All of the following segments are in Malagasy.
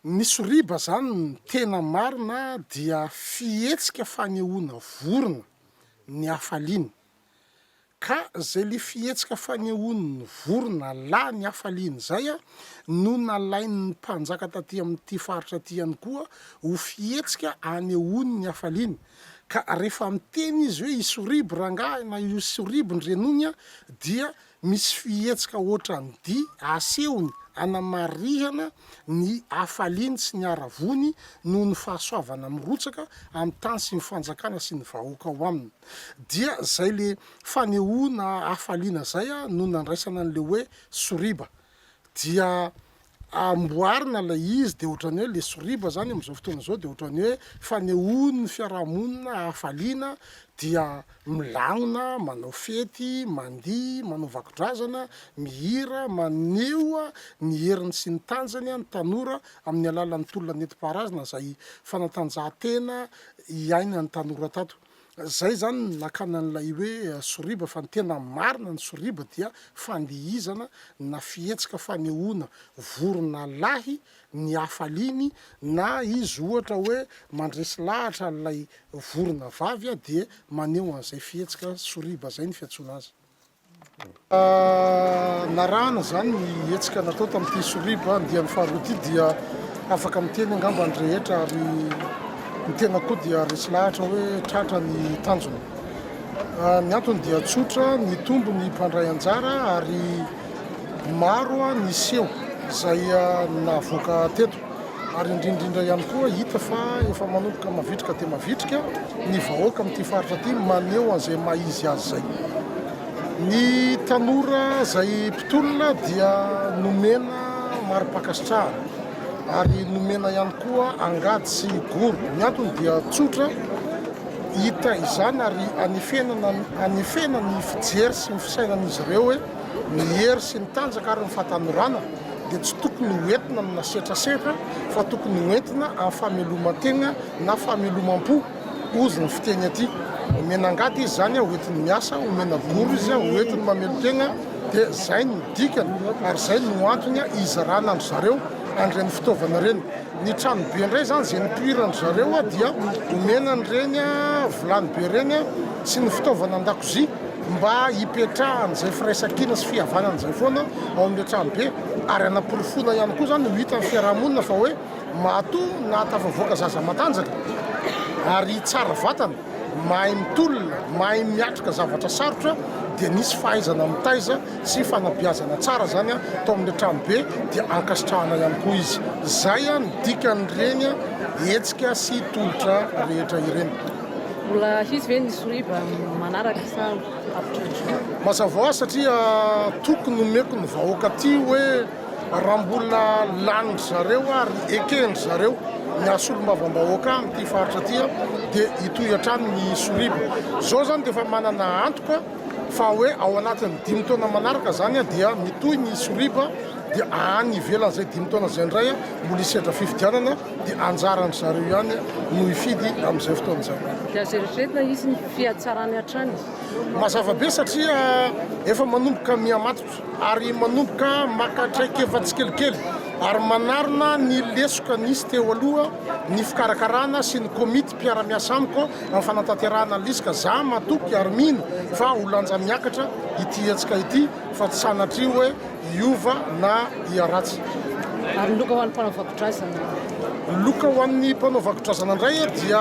Ny soriba zany ny tena marina dia fihetsika fanehoana vorona ny hafaliany. Ka zay le fihetsika fanehoan'ny vorona lahy ny hafaliany zay no nalain'ny mpanjaka taty amin'ity faritra ity ihany koa ho fihetsika anehoany ny hafaliany. Ka rehefa miteny izy hoe isoriby rangahy na isoriby ndry renony dia Misy fihetsika ohatran'ny dihy asehony anamarihana ny hafaliany sy ny haravoany noho ny fahasoavana mirotsaka amin'ny tany sy ny fanjakana sy ny vahoaka ao aminy. Dia zay le fanehoana hafaliana zay no nandraisana an'le hoe soriba. Dia amboarina ilay izy dia ohatran'ny hoe le soriba zany amin'izao fotoana izao dia ohatran'ny hoe fanehoan'ny fiarahamonina hafaliana dia milamina, manao fety, mandihy, manao vakodrazana, mihira, maneho ny heriny sy ny tanjany ny tanora amin'ny alalan'ny tolona nentim-paharazana izay fanatanjahantena iainan'ny tanora tato. Zay zany no nakana an'ilay hoe soriba fa ny tena marina ny soriba dia fandihizana na fihetsika fanehoana vorona lahy ny hafaliany na izy ohatra hoe mandresy lahatra an'ilay vorona vavy dia maneho an'izay fihetsika soriba zay ny fiantsoana azy. Narahana izany ny hetsika natao tamin'ity Soriba andiany faharoa ity dia afaka miteny angamba ny rehetra ary ny tena koa dia resy lahatra hoe tratra ny tanjona. Ny antony dia tsotra, nitombo ny mpandray anjara ary maro ny seho izay navoaka teto. Ary indrindra indrindra ihany koa hita fa efa manomboka mavitrika dia mavitrika ny vahoaka amin'ity faritra ity maneho an'izay maha izy azy izay. Ny tanora izay mpitolona dia nomena mari-pankasitrahana ary nomena ihany koa angady sy goro. Ny antony dia tsotra, hita izany ary anefenana anefena ny fijery sy ny fisainan'izy ireo hoe ny hery sy ny tanjaka ary ny fahatanorana dia tsy tokony ho entina amina setrasetra fa tokony ho entina amin'ny fameloman-tegna na famelomam-po hozy ny fiteny aty. Omena angady izy zany ho entiny miasa, omena goro izy ho entiny mamelon-tegna dia zay no dikany ary zay no antony hizarana an-dry zareo an'ireny fitaovana ireny. Ny trano be indray zany zay nipoiran-dry zareo dia omena an'ireny vilany be ireny sy ny fitaovana an-dakozia mba hipetrahan'izay firaisankina sy fihavanana izay foana ao amin'ilay tranobe ary hanaporofoana ihany koa izany ho hitan'ny fiarahamonina fa hoe matoa nahatafavoaka zaza matanjaka ary tsara vatana, mahay mitolona, mahay miatrika zavatra sarotra dia nisy fahaizana mitaiza sy fanabeazana tsara izany tao amin'ilay tranobe dia ankasitrahana ihany koa izy. Izay no dikan'ireny hetsika sy tolotra rehetra ireny. Mbola hisy ve ny soriba manaraka sa ho tapitra hatreo? Mazava ho azy satria toky nomeko ny vahoaka aty hoe raha mbola lanin-dry zareo ary eken-dry zareo ny haha solombavambahoaka amin'ity faritra ity dia hitohy hatrany ny soriba. Izao izany dia efa manana antoka fa hoe ao anatin'ny dimy taona manaraka izany dia mitohy ny soriba dia any ivelan'izay dimy taona izay indray mbola hisedra fifidianana. Dia anjaran-dry zareo ihany no hifidy amin'izay fotoana izay. Dia azo eritreretina hisy ny fihatsarany hatrany. Mazava be satria efa manomboka mihamatotra ary manomboka maka traikefa tsikelikely ary manarina ny lesoka nisy teo aloha ny fikarakarana sy ny komity mpiara-miasa amiko amin'ny fanatanterahana ny lisy ka za matoky ary mino fa ho lanja miakatra ity hetsika ity fa tsy sanatria hoe hiova na hiharatsy. Ary ny loka ho an'ny mpanao vakodrazana? Ny loka ho an'ny mpanao vakodrazana indray dia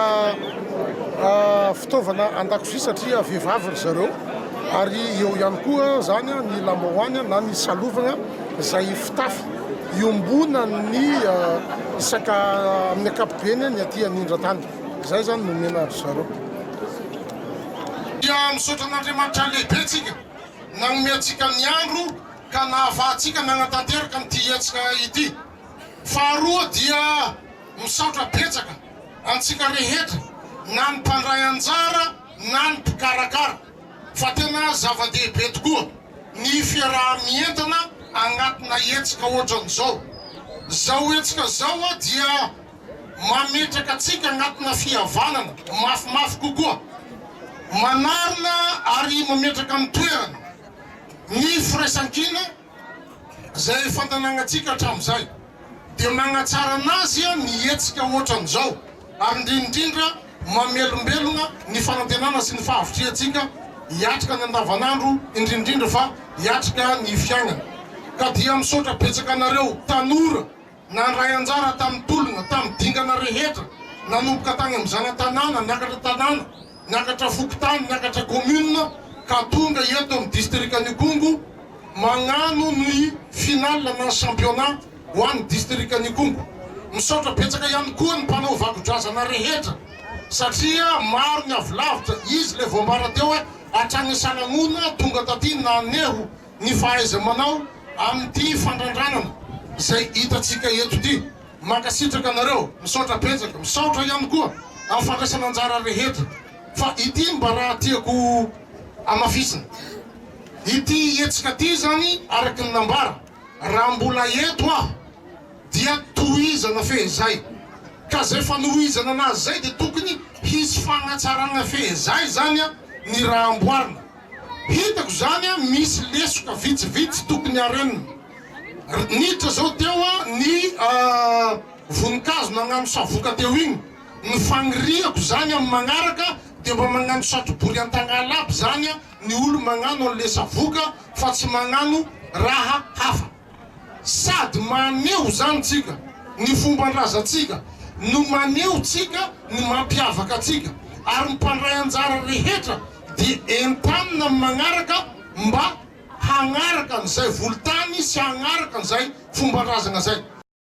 fitaovana an-dakozia satria vehivavy ry zareo ary eo ihany koa izany ny lambahoany na ny salovana izay fitafy iombonan'ny isaka amin'ny ankapobeny ny aty anindran-tany. Izay izany no omena an-dry zareo. Dia misaotra an'Andriamanitra lehibe tsika. Nanome antsika ny andro ka nahafahantsika nanatanteraka an'ity hetsika ity. Faharoa dia misaotra betsaka antsika rehetra na ny mpandray anjara na ny mpikarakara fa tena zava-dehibe tokoa ny fiaraha-mientana agnatina hetsika ohatran'izao. Zao hetsika zao dia mametraka antsika agnatina fihavanana mafimafy kokoa, manarina ary mametraka amin'ny toerana ny firaisankina izay efa nanagnantsika hatramin'izay. Dia magnatsara anazy ny hetsika ohatran'izao ary indrindrindra mamelombelogna ny fanantenana sy ny fahavitrihantsika hiatrika ny andavanandro indrindrindra fa hiatrika ny fiainana. Ka dia misaotra betsaka anareo tanora nandray anjara tamin'ny tolona, tamin'ny dingana rehetra nanomboka tany amin'ny zana-tanàna, niakatra tanàna, niakatra fokontany, niakatra commune ka tonga eto amin'ny distrikan'Ikongo magnano ny finale na ny championnat ho an'ny distrikan'Ikongo. Misaotra betsaka ihany koa ny mpanao vakodrazana rehetra satria maro ny avy lavitra, izy ilay voambara teo hoe hatrany Salagnona tonga taty naneho ny fahaiza-manao amin'ity fandrandranana izay hitantsika eto ity. Mankasitraka anareo, misaotra betsaka, misaotra ihany koa amin'ny fandraisana anjara rehetra fa ity mba raha tiako hamafisina. Ity hetsika ity izany araka ny nambara, raha mbola eto aho dia tohizana fehizay. Ka izay fanohizana anazy izay dia tokony hisy fagnatsarana fehizay izany ny raha amboarina. Hitako izany misy lesoka vitsivitsy tokony harenina. Niditra zao teo ny voninkazo nagnano savoka teo igny, ny fagniriako zany am magnaraka de mba magnano satrobory antagnala aby zany ny olo magnano anle savoka fa tsy magnano raha hafa. Sady maneho zany tsika ny fomban-drazantsika no maneho tsika ny mampiavaka antsika ary ny mpandray anjara rehetra dia entanina am magnaraka mba hagnaraka an'izay volotany sy hagnaraka an'izay fomban-drazagna zay.